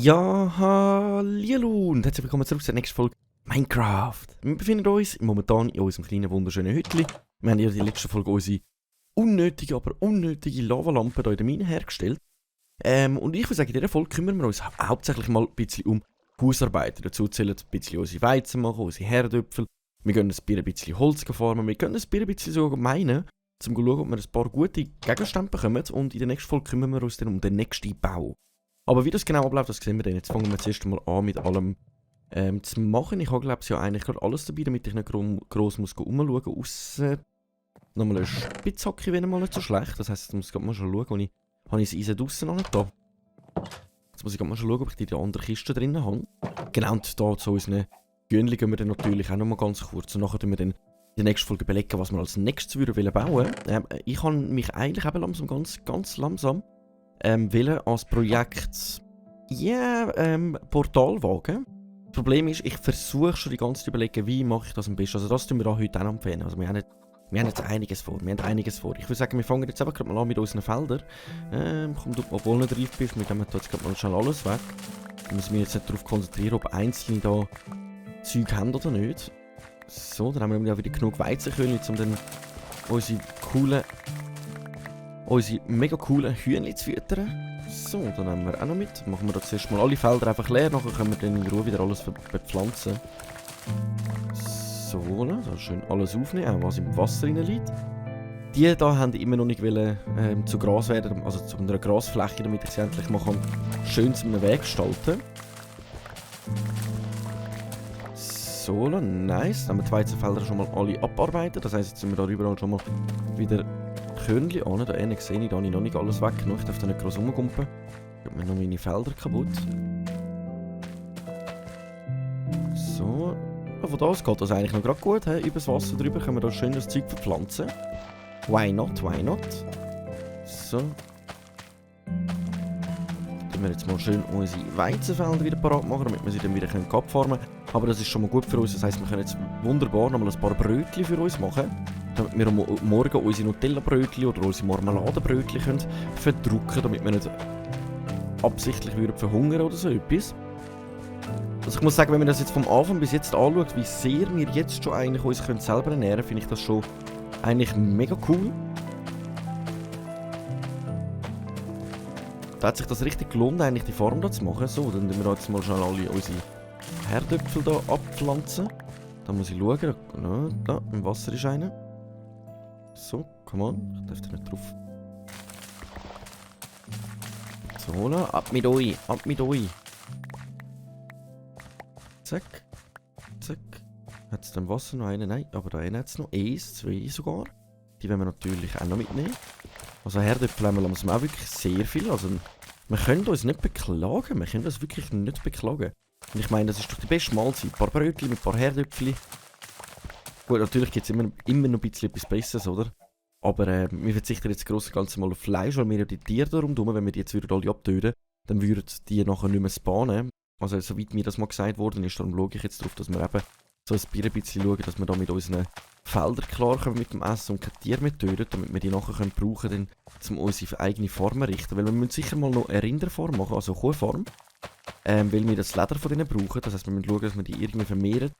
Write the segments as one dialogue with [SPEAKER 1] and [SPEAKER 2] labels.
[SPEAKER 1] Ja, hallo und herzlich willkommen zurück zur nächsten Folge Minecraft. Wir befinden uns momentan in unserem kleinen wunderschönen Hütchen. Wir haben ja in der letzten Folge unsere unnötige Lavalampe hier in der Mine hergestellt. Und ich würde sagen, in dieser Folge kümmern wir uns hauptsächlich mal ein bisschen um Hausarbeiten. Dazu zählen ein bisschen unsere Weizen machen, unsere Herdöpfel. Wir gehen ein bisschen Holz farmen, wir können ein bisschen sogar meinen, um zu schauen, ob wir ein paar gute Gegenstände bekommen. Und in der nächsten Folge kümmern wir uns dann um den nächsten Bau. Aber wie das genau abläuft, das sehen wir dann. Jetzt fangen wir zuerst mal an mit allem zu machen. Ich habe glaube ich ja eigentlich gerade alles dabei, damit ich nicht gross muss umschauen muss. Ausser nochmal eine Spitzhacke wäre mal nicht so schlecht. Das heisst, jetzt muss ich mal schon schauen, habe ich das Eisen draussen noch nicht da. Jetzt muss ich mal schon schauen, ob ich die in der anderen Kiste drin habe. Genau, und da zu unseren Gönli gehen wir dann natürlich auch noch mal ganz kurz. Und nachher tun wir dann in der nächsten Folge überlegen, was wir als nächstes bauen wollen. Ich habe mich eigentlich eben langsam, ganz langsam wollen als Projekt Portal wagen. Das Problem ist, ich versuche schon die ganze Zeit zu überlegen, wie mache ich das am besten. Also das tun wir auch heute auch empfehlen. Also wir haben jetzt einiges vor. Ich würde sagen, wir fangen jetzt einfach mal an mit unseren Feldern. Obwohl du nicht reif bist, wir nehmen jetzt gerade mal schnell alles weg. Da müssen wir jetzt nicht darauf konzentrieren, ob einzelne da Zeug haben oder nicht. So, dann haben wir wieder genug Weizenkörner, um dann unsere mega coolen Hühnchen zu füttern. So, dann nehmen wir auch noch mit. Machen wir da zuerst mal alle Felder einfach leer, nachher können wir dann in Ruhe wieder alles bepflanzen. So, da schön alles aufnehmen, auch was im Wasser liegt. Die hier haben immer noch nicht wollen, zu Gras werden, also zu einer Grasfläche, damit ich sie endlich mal schön zu einem Weg gestalten. So, nice. Dann haben wir die Weizenfelder schon mal alle abarbeitet. Das heisst, jetzt sind wir da überall schon mal wieder Körnchen an. Da hinten sehe ich, da habe ich noch nicht alles weggenommen. Ich darf da nicht groß rumgumpen. Ich habe mir noch meine Felder kaputt. So. Von da aus geht das eigentlich noch gerade gut. He? Übers Wasser drüber können wir da schön das Zeug verpflanzen. Why not? So. Dann wir jetzt mal schön unsere Weizenfelder wieder parat machen, damit wir sie dann wieder abfarmen können. Aber das ist schon mal gut für uns. Das heisst, wir können jetzt wunderbar noch mal ein paar Brötchen für uns machen. Damit wir morgen unsere Nutella-Brötchen oder unsere Marmeladenbrötchen verdrucken können, damit wir nicht absichtlich verhungern oder so etwas. Also ich muss sagen, wenn man das jetzt vom Anfang bis jetzt anschaut, wie sehr wir jetzt schon eigentlich uns selber ernähren können, finde ich das schon eigentlich mega cool. Da hat sich das richtig gelohnt, eigentlich die Farm da zu machen. So, dann tun wir jetzt mal schnell alle unsere Herdöpfel hier abpflanzen. Da muss ich schauen. Da, im Wasser ist einer. So, come on. Ich darf da nicht drauf. So, ab mit euch. Zack. Hat es da im Wasser noch einen? Nein, aber da hat es noch 1, 2 sogar. Die werden wir natürlich auch noch mitnehmen. Also Herdöpfel haben wir auch wirklich sehr viel. Also wir können uns nicht beklagen. Und ich meine, das ist doch die beste Mahlzeit. Ein paar Brötchen mit ein paar Herdöpfel. Gut, natürlich gibt es immer noch ein bisschen etwas Besseres, oder? Aber wir verzichten jetzt gross Ganze mal auf Fleisch, weil wir ja die Tiere darum tun, wenn wir die jetzt alle abtöten, dann würden die nachher nicht mehr spawnen. Also soweit mir das mal gesagt worden ist, darum schaue ich jetzt darauf, dass wir eben so ein bisschen schauen, dass wir da mit unseren Feldern klarkommen mit dem Essen und keine Tiere mehr töten, damit wir die nachher brauchen können, um unsere eigene Farm zu errichten. Weil wir müssen sicher mal noch eine Rinderfarm machen, also eine Kuhfarm. Weil wir das Leder von denen brauchen. Das heisst, wir müssen schauen, dass wir die irgendwie vermehren.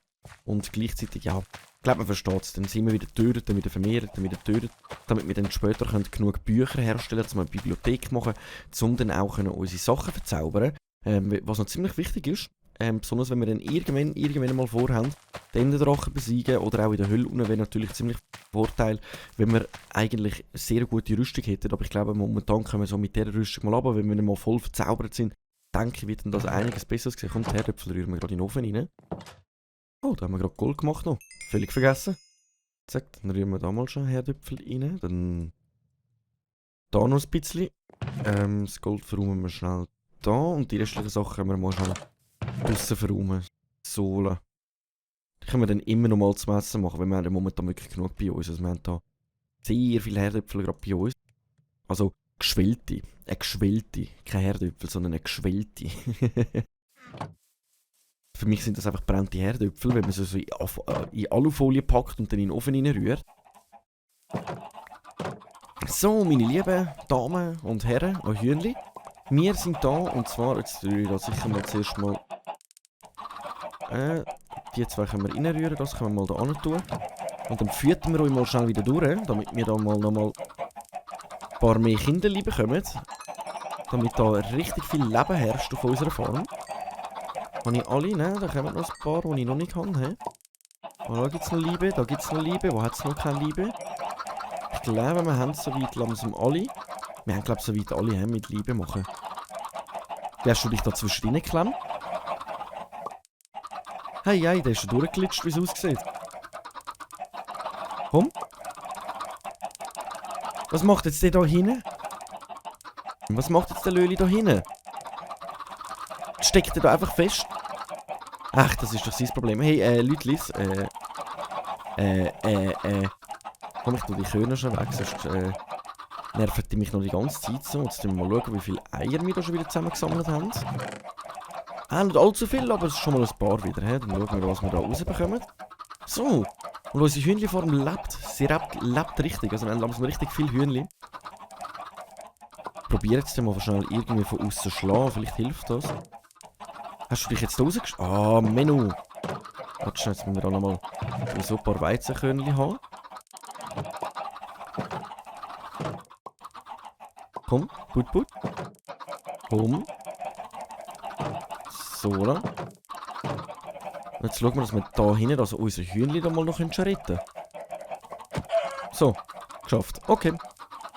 [SPEAKER 1] Und gleichzeitig, ja, ich glaube, man versteht es. Dann sind wir wieder tötet, dann wieder vermehren, dann wieder tötet. Damit wir dann später genug Bücher herstellen können, um eine Bibliothek machen, um dann auch unsere Sachen zu verzaubern. Was noch ziemlich wichtig ist, besonders wenn wir dann irgendwann mal vorhaben, den Drachen besiegen oder auch in der Hölle unten, wäre natürlich ziemlich Vorteil, wenn wir eigentlich sehr gute Rüstung hätten. Aber ich glaube, momentan können wir so mit dieser Rüstung mal runter, wenn wir dann mal voll verzaubert sind, denke ich, wird dann das einiges besseres gesehen. Kommt, die Herdöpfel rühren wir gerade in den Ofen rein. Oh, da haben wir gerade Gold gemacht noch. Völlig vergessen. Zack, dann rühren wir da mal schon Herdöpfel rein. Dann da noch ein bisschen. Das Gold verräumen wir schnell da. Und die restlichen Sachen können wir mal schnell draussen verräumen. So. Die können wir dann immer noch mal zum Essen machen, weil wir haben momentan wirklich genug bei uns. Also wir haben da sehr viele Herdöpfel gerade bei uns. Also geschwellte. Eine geschwellte. Keine Herdöpfel, sondern eine geschwellte. Für mich sind das einfach brennte Herdöpfel, wenn man sie so in Alufolie packt und dann in den Ofen reinrührt. So, meine lieben Damen und Herren und Hühnchen. Wir sind da und zwar, jetzt rühre ich da sicher mal zuerst mal. Die zwei können wir reinrühren, das können wir mal da hin tun. Und dann füttern wir euch mal schnell wieder durch, damit wir da mal nochmal ein paar mehr Kinderli bekommen. Damit da richtig viel Leben herrscht auf unserer Farm. Habe ich alle, ne? Da kommen noch ein paar, die ich noch nicht habe. He? Oh, da gibt es noch Liebe, da gibt es noch Liebe. Wo hat es noch keine Liebe? Ich glaube, wir haben es soweit langsam alle. Wir haben, glaube ich, soweit alle he, mit Liebe machen. Wie hast du dich da zwischen geklemmt? Hey, hey, der ist schon durchgeglitscht, wie es aussieht. Komm. Was macht jetzt der da hinten? Was macht jetzt der Löli da hinten? Steckt er da einfach fest? Ach, das ist doch sein Problem. Hey, Lütlis, komm, ich tu die Körner schon weg, sonst nervt die mich noch die ganze Zeit so. Jetzt müssen wir mal schauen, wie viele Eier wir da schon wieder zusammengesammelt haben. Nicht allzu viel, aber es ist schon mal ein paar wieder. He? Dann schauen wir, was wir da rausbekommen. So, und unsere Hühnli-Farm lebt. Sie lebt richtig, also wir haben langsam richtig viele Hühnli. Probier jetzt mal schnell irgendwie von außen zu schlagen, vielleicht hilft das. Hast du dich jetzt da rausgestellt? Ah, Menü. Warte schnell, jetzt müssen wir da nochmal so ein paar Weizenkörnchen haben. Komm, gut. Komm. So, dann. Jetzt schauen wir, dass wir da hinten, also unsere Hühnchen da mal noch retten können. So, geschafft. Okay.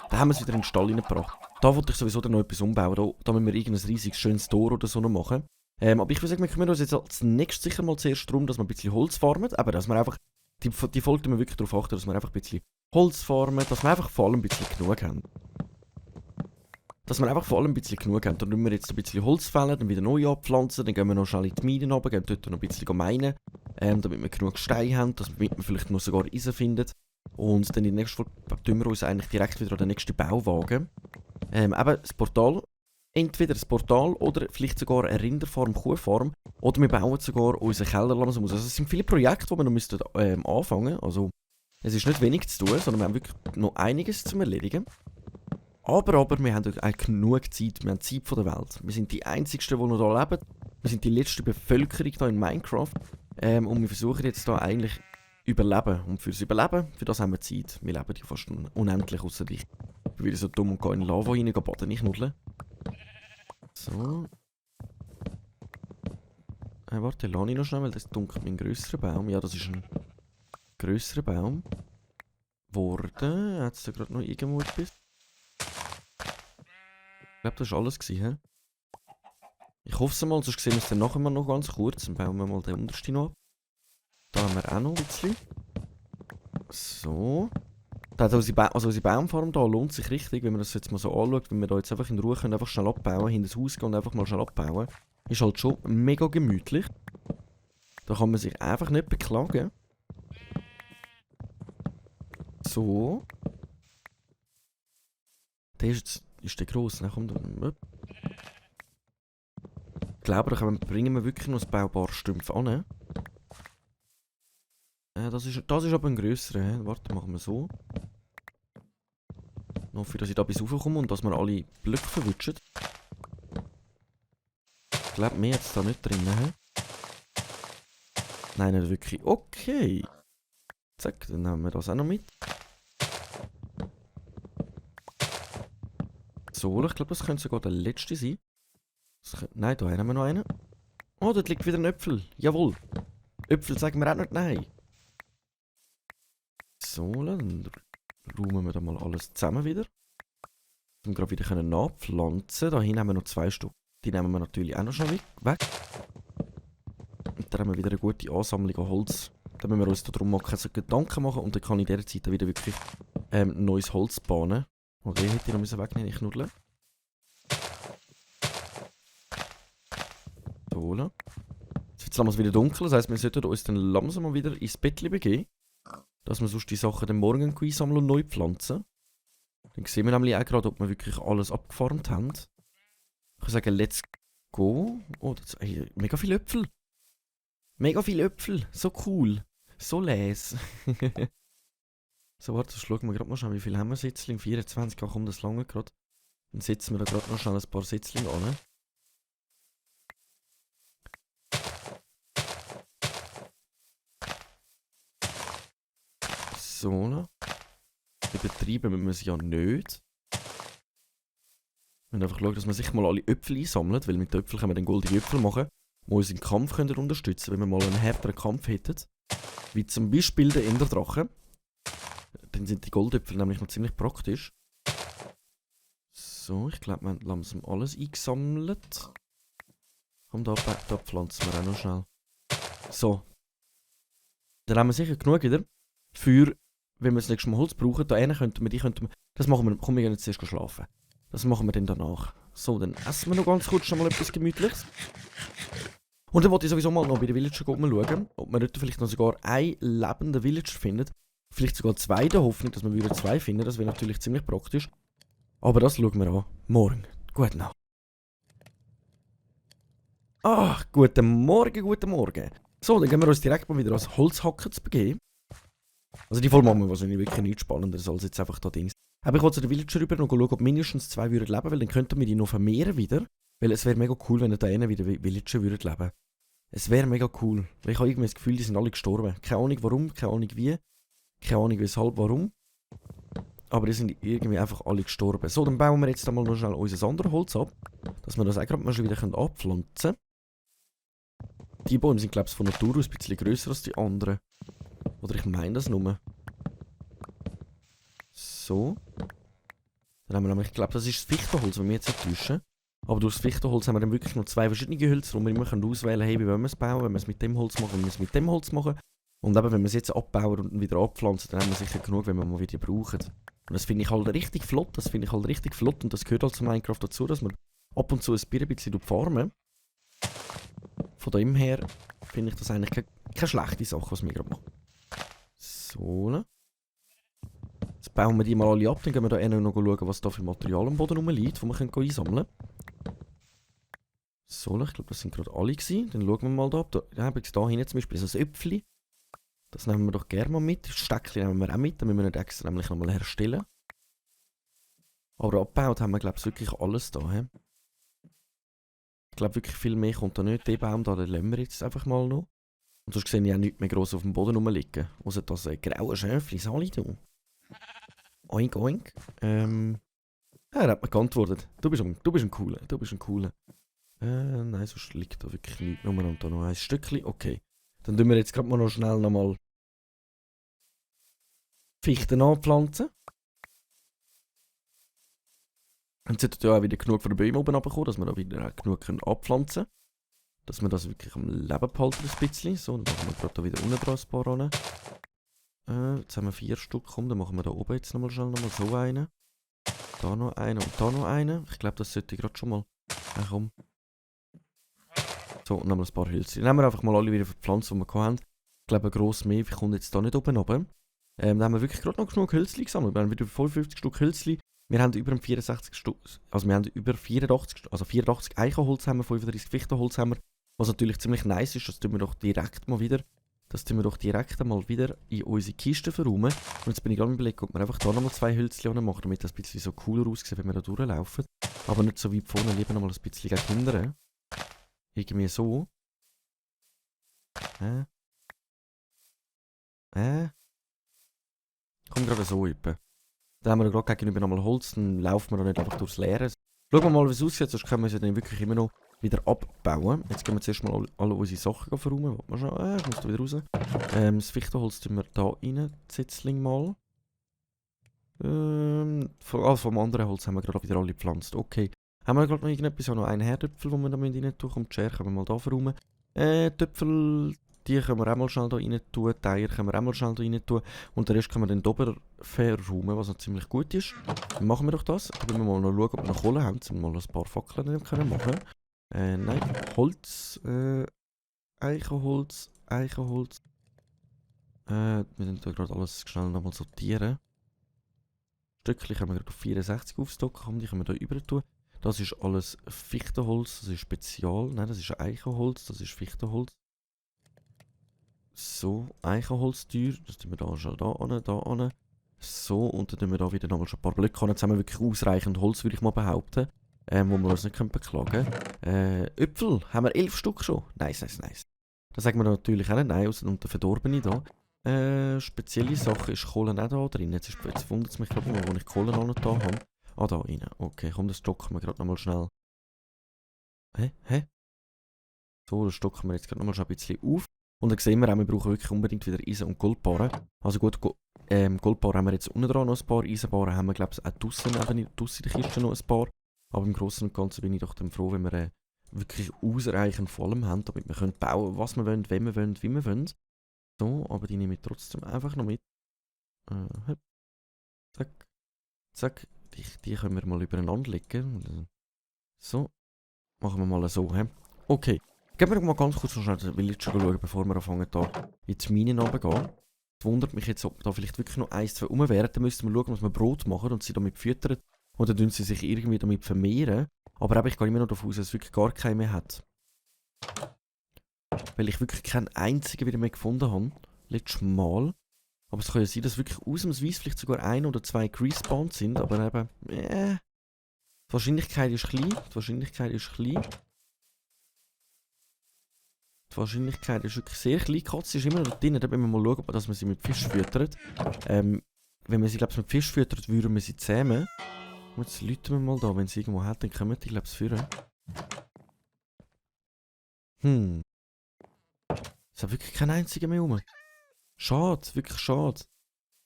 [SPEAKER 1] Da haben wir es wieder in den Stall reingebracht. Da wollte ich sowieso dann noch etwas umbauen. Da müssen wir irgendein riesiges schönes Tor oder so noch machen. Aber ich würde sagen, wir kümmern uns jetzt als nächstes sicher mal zuerst darum, dass wir ein bisschen Holz farmen. Aber dass wir einfach, die Folge wir wirklich darauf achten, dass wir einfach ein bisschen Holz farmen, dass wir einfach vor allem ein bisschen genug haben. Dann tun wir jetzt ein bisschen Holz fällen, dann wieder neu abpflanzen, dann gehen wir noch schnell in die Minen runter, gehen dort noch ein bisschen meinen, damit wir genug Steine haben, damit wir vielleicht noch sogar Eisen finden. Und dann in der nächsten Folge tun wir uns eigentlich direkt wieder an den nächsten Bauwagen. Eben das Portal. Entweder das Portal oder vielleicht sogar eine Rinderfarm, Kuhfarm. Oder wir bauen sogar unseren Keller langsam aus. Also es sind viele Projekte, die wir noch müssten, anfangen. Also es ist nicht wenig zu tun, sondern wir haben wirklich noch einiges zu erledigen. Aber wir haben auch genug Zeit. Wir haben Zeit von der Welt. Wir sind die Einzigen, die noch hier leben. Wir sind die letzte Bevölkerung hier in Minecraft. Und wir versuchen jetzt hier eigentlich überleben. Und fürs Überleben, für das haben wir Zeit. Wir leben ja fast unendlich außer dich. Ich bin wieder so dumm und gehe in Lava rein, baden, nicht nudeln. So. Warte, lass ich noch schnell, weil das dunkelt mir ein grösserer Baum. Ja, das ist ein grösserer Baum. Hat es da gerade noch irgendwo etwas? Ich glaube, das war alles gewesen, he? Ich hoffe es mal, sonst sehen wir es dann nachher mal noch ganz kurz. Dann bauen wir mal den untersten noch ab. Da haben wir auch noch ein bisschen. So. Also unsere Baumfarm da lohnt sich richtig, wenn man das jetzt mal so anschaut, wenn wir da jetzt einfach in Ruhe können, einfach schnell abbauen, hinter das Haus gehen und einfach mal schnell abbauen. Ist halt schon mega gemütlich. Da kann man sich einfach nicht beklagen. So. Der ist der gross, ne? Komm, ich glaube, da bringen wir wirklich noch ein baubares Stumpf an. Das ist aber ein grösserer. Warte, machen wir so. Noch für, dass ich da bis raufkomme und dass wir alle Blöcke verwutschen. Ich glaube, mehr jetzt da nicht drin. Nein, nicht wirklich. Okay. Zack, dann nehmen wir das auch noch mit. So, ich glaube, das könnte sogar der letzte sein. Nein, da haben wir noch einen. Oh, dort liegt wieder ein Äpfel. Jawohl. Äpfel sagen wir auch nicht nein. So, dann räumen wir da mal alles zusammen wieder. Um gerade wieder nachpflanzen. Da hinten haben wir noch 2 Stück. Die nehmen wir natürlich auch noch schnell weg. Und dann haben wir wieder eine gute Ansammlung an Holz. Dann müssen wir uns darum mal keine Gedanken machen und dann kann ich in dieser Zeit wieder wirklich neues Holz bahnen. Okay, hätte ich noch wegnehmen, ich nudle. So, jetzt lassen wir es wieder dunkel, das heisst, wir sollten uns dann langsam mal wieder ins Bettchen begeben. Dass wir sonst die Sachen dann morgen einsammeln und neu pflanzen. Dann sehen wir nämlich auch gerade, ob wir wirklich alles abgefarmt haben. Ich kann sagen, let's go. Oh, das, mega viele Äpfel. Mega viele Äpfel. So cool. So les. So, warte, das schauen wir gerade mal schnell, wie viel haben wir jetzt? 24, komm, das lange gerade. Dann setzen wir da gerade noch schnell ein paar Sitzlinge an. So. Übertreiben müssen wir es ja nicht. Wir müssen einfach schauen, dass wir sich mal alle Äpfel einsammelt, weil mit den Äpfeln können wir dann goldige Äpfel machen, die uns im Kampf können unterstützen können, wenn wir mal einen härteren Kampf hätten. Wie zum Beispiel der Enderdrache. Dann sind die Goldäpfel nämlich noch ziemlich praktisch. So, ich glaube, wir haben langsam alles eingesammelt. Komm, da pflanzen wir auch noch schnell. So. Dann haben wir sicher genug wieder. Für, wenn wir das nächste Mal Holz brauchen, da könnten wir, das machen wir, komm, wir gehen jetzt erst schlafen. Das machen wir dann danach. So, dann essen wir noch ganz kurz schon mal etwas Gemütliches. Und dann wollte ich sowieso mal noch bei den Villager schauen, ob man dort vielleicht noch sogar einen lebenden Villager findet. Vielleicht sogar zwei, in der Hoffnung, dass wir wieder zwei finden. Das wäre natürlich ziemlich praktisch. Aber das schauen wir an. Morgen. Gute Nacht. Ach, guten Morgen, guten Morgen. So, dann gehen wir uns direkt mal wieder als Holzhacker zu begeben. Also die Folge machen wir wahrscheinlich wirklich nichts Spannenderes als jetzt einfach da Dings. Aber ich wollte zu den Villager rüber und schauen, ob mindestens zwei würden leben, weil dann könnten wir die noch vermehren wieder. Weil es wäre mega cool, wenn da einer wieder Villager würden leben. Es wäre mega cool. Weil ich habe irgendwie das Gefühl, die sind alle gestorben. Keine Ahnung warum, keine Ahnung wie. Keine Ahnung weshalb, warum. Aber die sind irgendwie einfach alle gestorben. So, dann bauen wir jetzt einmal noch schnell unser anderes Holz ab. Dass wir das auch gerade mal schon wieder abpflanzen können. Die Bäume sind, glaube ich, von Natur aus ein bisschen grösser als die anderen. Oder ich meine das nur. So. Dann haben wir nämlich, ich glaube, das ist das Fichtenholz, das wir jetzt täuschen. Aber durch das Fichtenholz haben wir dann wirklich noch zwei verschiedene Hölzer, die wir immer auswählen können, hey, wie wollen wir es bauen, wenn wir es mit dem Holz machen, wenn wir es mit dem Holz machen. Und eben, wenn wir es jetzt abbauen und wieder abpflanzen, dann haben wir sicher genug, wenn wir mal wieder brauchen. Und das finde ich halt richtig flott, und das gehört halt zu Minecraft dazu, dass man ab und zu ein bisschen farmen. Von dem her finde ich das eigentlich keine schlechte Sache, was wir gerade machen. So, ne? Jetzt bauen wir die mal alle ab, dann gehen wir da noch schauen, was da für Material am Boden rumliegt, das wir einsammeln können. So, ich glaube, das sind gerade alle gewesen. Dann schauen wir mal da. Da habe ich da hinten zum Beispiel so ein Äpfel. Das nehmen wir doch gerne mal mit. Das Steckchen nehmen wir auch mit, damit wir nicht extra nämlich nochmal herstellen. Aber abgebaut haben wir, glaube ich, wirklich alles da. He? Ich glaube, wirklich viel mehr kommt da nicht. Den Baum da, den lassen wir jetzt einfach mal noch. Und sonst sehe ich auch nichts mehr gross auf dem Boden rumliegen. Außer das graue Schäfchen, Sali, du. Oink, oink. Er hat mir geantwortet. Du bist ein Cooler. Nein, sonst liegt da wirklich nichts. Nur und da noch ein Stückchen. Okay. Dann tun wir jetzt gerade mal noch schnell nochmal Fichten anpflanzen. Dann sollten ja auch wieder genug von den Bäumen oben runterkommen, dass wir da wieder genug abpflanzen können. Dass wir das wirklich am Leben behalten ein bisschen. So, dann machen wir gerade da wieder unten dran ein paar an. Jetzt haben wir 4 Stück. Komm, dann machen wir da oben jetzt nochmal schnell so einen. Da noch einen und da noch einen. Ich glaube, das sollte gerade schon mal. Komm. So, und dann haben wir ein paar Hölzer. Dann haben wir einfach mal alle wieder verpflanzt, die wir hatten. Ich glaube, ein grosses Mehr kommt jetzt da nicht oben runter. Dann haben wir wirklich gerade noch genug Hölzli gesammelt. Wir haben wieder 55 Stück Hölzli. Wir haben über 64 Stück, also wir haben über 84, also 84 Eichenholz haben wir, 35 Fichtenholz haben wir. Was natürlich ziemlich nice ist, das tun wir doch direkt mal wieder. Das tun wir doch direkt mal wieder in unsere Kiste verräumen. Und jetzt bin ich gerade überlegt, ob wir einfach da nochmal 2 Hölzli machen, damit das ein bisschen so cooler aussieht, wenn wir da durchlaufen. Aber nicht so weit vorne, lieber nochmal ein bisschen gegen hinten. Irgendwie so. Kommt gerade so etwa. Dann haben wir gerade gegenüber nochmal Holz, dann laufen wir da nicht einfach durchs Leere. Schauen wir mal, wie es aussieht, sonst können wir sie dann wirklich immer noch wieder abbauen. Jetzt gehen wir zuerst mal alle unsere Sachen verräumen. Ich muss da wieder raus. Das Fichtenholz tun wir da rein, Setzling mal. Vom anderen Holz haben wir gerade wieder alle gepflanzt. Okay. Haben wir gerade noch irgendetwas? Noch einen Herdöpfel, den wir da rein tun. Kommt die Schere, können wir mal da verräumen. Töpfel, die können wir auch mal schnell da rein tun. Die Eier können wir auch mal schnell da rein tun. Und den Rest können wir dann oben verräumen, was noch ziemlich gut ist. Dann machen wir doch das. Dann müssen wir mal noch schauen, ob wir noch Kohle haben, um mal ein paar Fackeln machen können. Nein, Holz, Eichenholz. Wir müssen da gerade alles schnell nochmal sortieren. Stückchen können wir gerade auf 64 aufstocken, die können wir da rüber tun. Das ist alles Fichtenholz, das ist Spezial. Nein, das ist Eichenholz, das ist Fichtenholz. So, Eichenholztür, das tun wir da schon da an. So, und dann tun wir da wieder nochmal schon ein paar Blöcke an. Jetzt haben wir wirklich ausreichend Holz, würde ich mal behaupten. Wo wir uns nicht beklagen können. Äpfel haben wir 11 Stück schon. Nice, nice, nice. Das sagen wir natürlich auch nicht nein, außer unter Verdorbene da. Spezielle Sache ist Kohle auch da drin. Jetzt wundert es mich gerade mal, wo ich Kohle noch nicht da habe. Ah, da rein. Okay, komm, das stocken wir gerade nochmal schnell. Hä? So, das stocken wir jetzt gerade nochmal schon ein bisschen auf. Und dann sehen wir auch, wir brauchen wirklich unbedingt wieder Eisen- und Goldbarren. Also gut, Goldbarren haben wir jetzt unten dran noch ein paar. Eisenbarren haben wir, glaube ich, auch draussen in der Kiste noch ein paar. Aber im Großen und Ganzen bin ich doch dann froh, wenn wir wirklich ausreichend vor allem haben, damit wir können bauen, was wir wollen, wenn wir wollen, wie wir wollen. So, aber die nehme ich trotzdem einfach noch mit. Zack, zack. Die können wir mal übereinander legen. So, machen wir mal so. Okay, gehen wir mal ganz kurz noch schnell den Villager schauen, bevor wir anfangen, da in die Mine runterzugehen. Es wundert mich jetzt, ob da vielleicht wirklich noch 1, 2 rum wären. Dann müssten wir schauen, was wir Brot machen und sie damit füttern. Und dann tun sie sich irgendwie damit vermehren. Aber ich gehe immer noch davon aus, dass es wirklich gar keinen mehr hat. Weil ich wirklich keinen einzigen wieder mehr gefunden habe. Letztes Mal. Aber es kann ja sein, dass wirklich ausnahmsweise vielleicht sogar 1 oder 2 respawned sind. Aber eben, die Wahrscheinlichkeit ist klein. Die Wahrscheinlichkeit ist klein. Die Wahrscheinlichkeit ist wirklich sehr klein. Die Katze ist immer noch drin. Da müssen wir mal schauen, dass man sie mit Fisch füttert. Wenn man sie, glaube ich, mit Fisch füttert, würden wir sie zähmen. Jetzt läuten wir mal da. Wenn sie irgendwo hat, dann kommen die, glaube ich, führen. Es hat wirklich keinen einzigen mehr rum. Schade, wirklich schade.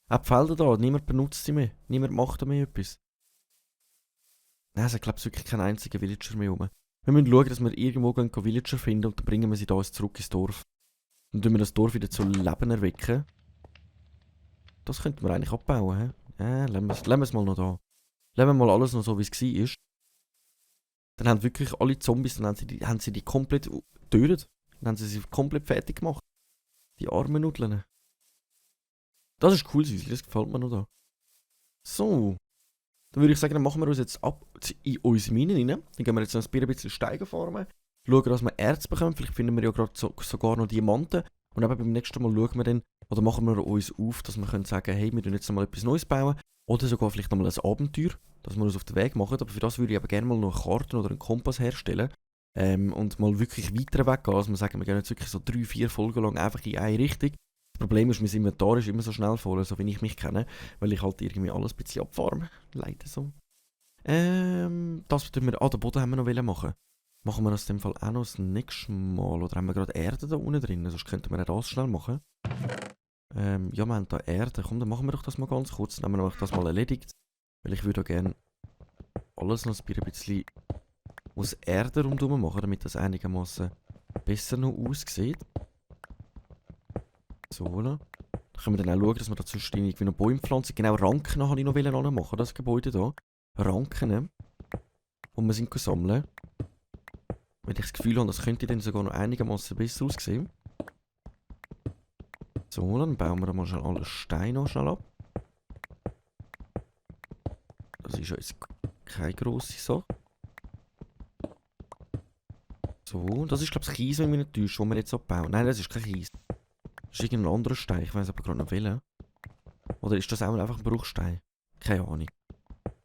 [SPEAKER 1] Auch die Felder da, niemand benutzt sie mehr. Niemand macht da mehr etwas. Nein, es hat, glaube ich, wirklich keinen einzigen Villager mehr rum. Wir müssen schauen, dass wir irgendwo Villager finden und dann bringen wir sie da zurück ins Dorf. Dann tun wir das Dorf wieder zu Leben erwecken. Das könnten wir eigentlich abbauen, hä? Lassen wir es mal noch da. Lassen wir mal alles noch so, wie es war. Dann haben wirklich alle Zombies, dann haben sie die komplett getötet. Dann haben sie komplett fertig gemacht. Die armen Nudeln. Das ist cool, Süßli, das gefällt mir noch da. So. Dann würde ich sagen, dann machen wir uns jetzt ab in unsere Minen rein. Dann gehen wir jetzt noch ein bisschen Steine farmen. Schauen, dass wir Erz bekommen. Vielleicht finden wir ja gerade sogar noch Diamanten. Und eben beim nächsten Mal schauen wir dann, oder machen wir uns auf, dass wir können sagen, hey, wir tun jetzt mal etwas Neues bauen. Oder sogar vielleicht nochmal ein Abenteuer, dass wir uns auf den Weg machen. Aber für das würde ich aber gerne mal noch eine Karte oder einen Kompass herstellen. Und mal wirklich weiter weggehen. Also wir sagen, wir gehen jetzt wirklich so 3, 4 Folgen lang einfach in eine Richtung. Das Problem ist, mein Inventar ist immer so schnell voll, so wie ich mich kenne. Weil ich halt irgendwie alles ein bisschen abfarme. Leider so. Das tun wir... den Boden haben wir noch machen. Machen wir das in dem Fall auch noch das nächste Mal. Oder haben wir gerade Erde da unten drin? Sonst könnten wir das schnell machen. Ja, wir haben da Erde. Komm, dann machen wir doch das mal ganz kurz. Dann haben wir das mal erledigt. Weil ich würde gerne alles noch ein bisschen aus Erde rundherum machen, damit das einigermaßen besser noch aussieht. So, dann können wir dann auch schauen, dass wir da zwischen irgendwie noch Bäume pflanzen. Genau, Ranken habe ich noch machen, das Gebäude hier. Ranken, die wir sind sammeln. Wenn ich das Gefühl habe, das könnte dann sogar noch einigermaßen besser aussehen. So, dann bauen wir da mal schnell alle Steine noch schnell ab. Das ist ja jetzt keine grosse Sache. So, das ist glaube ich Kies, wenn ich mich nicht täusche, den wir jetzt abbauen. Nein, das ist kein Kies. Das ist irgendein anderer Stein, ich weiß aber gerade nicht welchen. Oder ist das auch einfach ein Bruchstein? Keine Ahnung.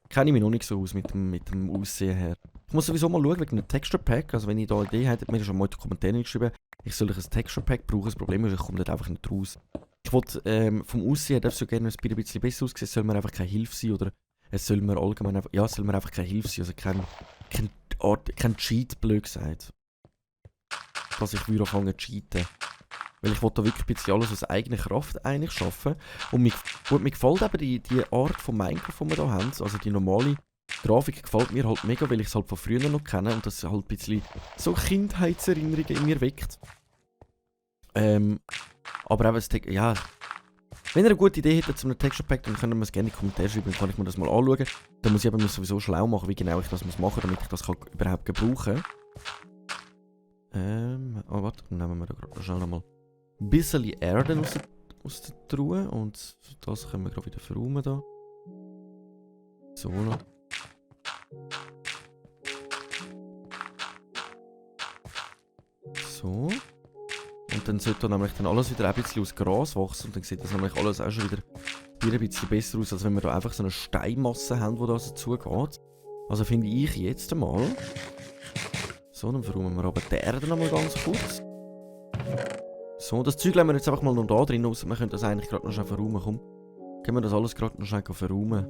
[SPEAKER 1] Kenne ich mich noch nicht so aus mit dem Aussehen her. Ich muss sowieso mal schauen wegen einem Texture Pack. Also wenn ihr da eine Idee habt, mir schon mal in die Kommentare geschrieben, ich soll ein Texture Pack brauchen. Das Problem ist, ich komme dort einfach nicht raus. Ich wollte, vom Aussehen darf es so gerne ein bisschen besser aussehen. Es soll mir einfach keine Hilfe sein oder es soll mir allgemein einfach, ja, es soll mir einfach keine Hilfe sein. Also kein Cheat, blöd gesagt. Dass ich wieder anfangen zu cheaten. Weil ich wollte da wirklich ein bisschen alles aus eigener Kraft eigentlich schaffen. Und mir gefällt eben die Art von Minecraft, die wir hier haben. Also die normale Grafik gefällt mir halt mega, weil ich es halt von früher noch kenne und das halt ein bisschen so Kindheitserinnerungen in mir weckt. Aber eben, ja. Wenn ihr eine gute Idee hättet zu einem Texture Pack, dann könnt ihr mir es gerne in die Kommentare schreiben, dann kann ich mir das mal anschauen. Dann muss ich aber sowieso schlau machen, wie genau ich das machen muss, damit ich das überhaupt gebrauchen kann. Oh, warte, dann nehmen wir da gerade schnell nochmal ein bisschen Erde aus der Truhe und das können wir gerade wieder verräumen da. So noch. So. Und Und dann sollte nämlich dann alles wieder ein bisschen aus Gras wachsen. Und dann sieht das nämlich alles auch schon wieder ein bisschen besser aus, als wenn wir da einfach so eine Steinmasse haben, die da so zugeht. Also finde ich jetzt einmal... So, dann verräumen wir aber die Erde noch mal ganz kurz. So, das Zeug lassen wir jetzt einfach mal noch da drin raus. Wir können das eigentlich gerade noch schnell verräumen. Komm, gehen wir das alles gerade noch schnell verräumen.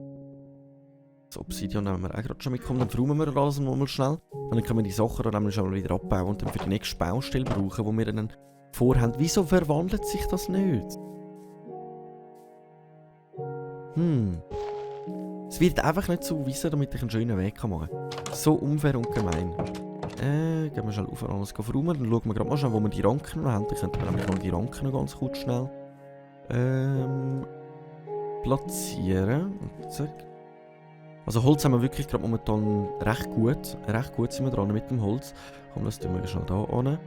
[SPEAKER 1] Das Obsidian nehmen wir auch gerade schon mitkommen. Dann verräumen wir alles noch mal schnell. Und dann können wir die Sachen dann nämlich schon mal wieder abbauen und dann für die nächste Baustelle brauchen, die wir dann vorhaben. Wieso verwandelt sich das nicht? Es wird einfach nicht zuweisen, damit ich einen schönen Weg machen kann. So unfair und gemein. Gehen wir schnell auf alles verräumen. Dann schauen wir gerade mal schnell, wo wir die Ranken noch haben. Dann könnten wir nämlich mal die Ranken noch ganz kurz schnell platzieren. Und zack. Also Holz haben wir wirklich gerade momentan recht gut. Recht gut sind wir dran mit dem Holz. Komm, das tun wir schnell da an.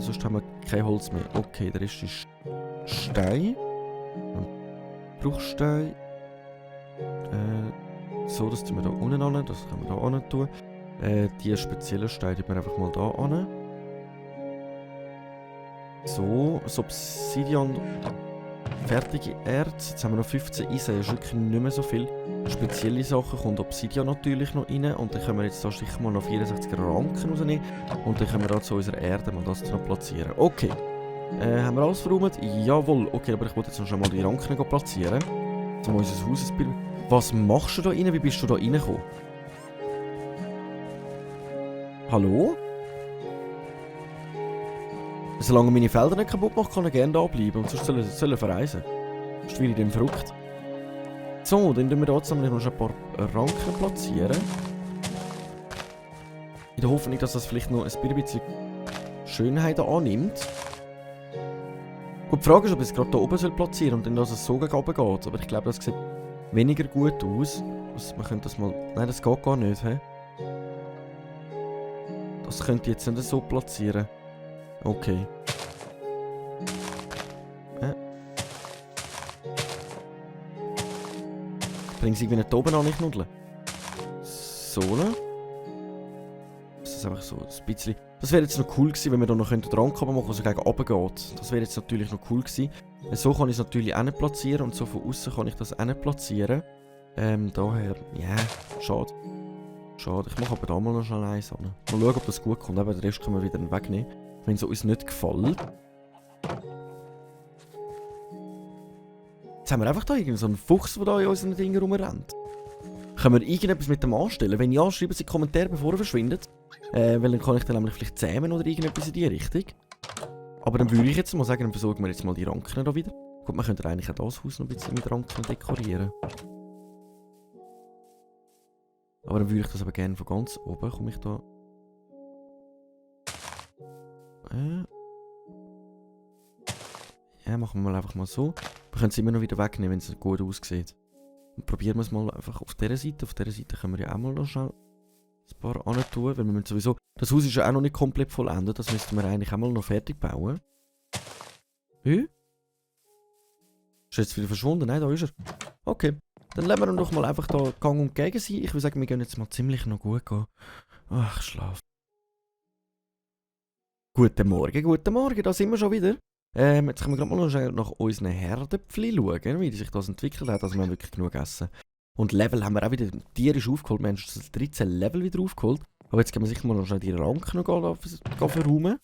[SPEAKER 1] Sonst haben wir kein Holz mehr. Okay, der Rest ist Stein. Bruchstein. So, das tun wir da unten an. Das können wir da an tun. Die speziellen Steine tun wir einfach mal da an. So, das Obsidian. Fertige Erz. Jetzt haben wir noch 15 Eisen. Das ist wirklich nicht mehr so viel. Spezielle Sachen kommt Obsidian natürlich noch rein. Und dann können wir jetzt da sicher mal noch 64 Ranken rausnehmen. Und dann können wir da zu unserer Erde mal das noch platzieren. Okay. Haben wir alles verräumt? Jawohl. Okay, aber ich wollte jetzt noch schon mal die Ranken platzieren. Um unser Haus ein bisschen... Was machst du da rein? Wie bist du da reingekommen? Hallo? Solange meine Felder nicht kaputt macht, kann er gerne da bleiben. Und sonst soll er verreisen. Sonst werde ich dann verrückt. So, dann tun wir hier zusammen noch ein paar Ranken platzieren. In der Hoffnung, dass das vielleicht noch ein bisschen Schönheit annimmt. Gut, die Frage ist, ob ich es gerade hier oben platzieren soll und dann, dass es so gegen oben geht. Aber ich glaube, das sieht weniger gut aus. Also, man könnte das mal... Nein, das geht gar nicht, hä? Das könnte ich jetzt nicht so platzieren. Okay. Bringen sie irgendwie nicht oben an, nicht nudeln. So, ne? Das ist einfach so ein bisschen... Das wäre jetzt noch cool gewesen, wenn wir da noch dran machen könnten, was gegen oben geht. Das wäre jetzt natürlich noch cool gewesen. So kann ich es natürlich auch nicht platzieren und so von außen kann ich das auch nicht platzieren. Daher, ja, schade. Schade, ich mache aber da mal noch schnell eins an. Mal schauen, ob das gut kommt, aber den Rest können wir wieder wegnehmen. Wenn es uns nicht gefällt. Jetzt haben wir einfach da irgendeinen so einen Fuchs, der da in unseren Dingen rumrennt. Können wir irgendetwas mit dem anstellen? Wenn ja, schreiben Sie in die Kommentare, bevor er verschwindet. Weil dann kann ich dann nämlich vielleicht zähmen oder irgendetwas in die Richtung. Aber dann würde ich jetzt mal sagen, dann versorgen wir jetzt mal die Ranken da wieder. Gut, man könnte eigentlich auch das Haus noch ein bisschen mit Ranken dekorieren. Aber dann würde ich das aber gerne von ganz oben. Komme ich da... Ja, machen wir mal einfach mal so. Wir können es immer noch wieder wegnehmen, wenn es gut aussieht. Und probieren wir es mal einfach auf dieser Seite. Auf dieser Seite können wir ja auch mal noch schnell ein paar tun, weil wir sowieso... Das Haus ist ja auch noch nicht komplett vollendet. Das müssten wir eigentlich auch mal noch fertig bauen. Ist er jetzt wieder verschwunden? Nein, da ist er. Okay. Dann lassen wir ihn doch mal einfach da Gang und Gegen sein. Ich würde sagen, wir gehen jetzt mal ziemlich noch gut gehen. Ach, schlaf. Guten Morgen, da sind wir schon wieder. Jetzt können wir gerade mal nach unseren Herdäpfeln schauen, wie sich das entwickelt hat. Also wir haben wirklich genug gegessen. Und Level haben wir auch wieder tierisch aufgeholt. Wir haben schon 13 Level wieder aufgeholt. Aber jetzt können wir sicher mal noch schnell die Ranken noch verräumen.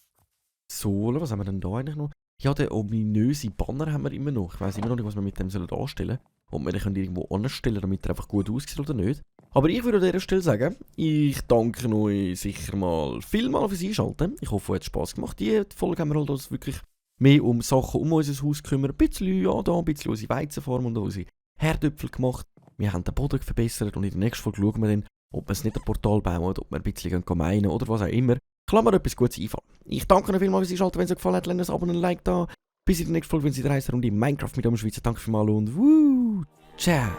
[SPEAKER 1] So, was haben wir denn da eigentlich noch? Ja, den ominösen Banner haben wir immer noch. Ich weiss immer noch nicht, was wir mit dem anstellen sollen. Ob wir den irgendwo anstellen, damit er einfach gut aussieht oder nicht. Aber ich würde an dieser Stelle sagen, ich danke euch sicher mal vielmal fürs Einschalten. Ich hoffe, es hat Spass gemacht. Die Folge haben wir halt uns wirklich mehr um Sachen um unser Haus gekümmert. Ein bisschen, ja, da ein bisschen unsere Weizenform und unsere Herdöpfel gemacht. Wir haben den Boden verbessert und in der nächsten Folge schauen wir dann, ob wir es nicht ein Portal bauen oder ob wir ein bisschen meinen oder was auch immer. Ich lasse mir etwas Gutes einfallen. Ich danke euch vielmals fürs Einschalten. Wenn es euch gefallen hat, lasst ein Abo und ein Like da. Bis in der nächsten Folge, wenn es wieder heisst, Runde Minecraft mit einem Schweizer. Danke vielmals und ciao.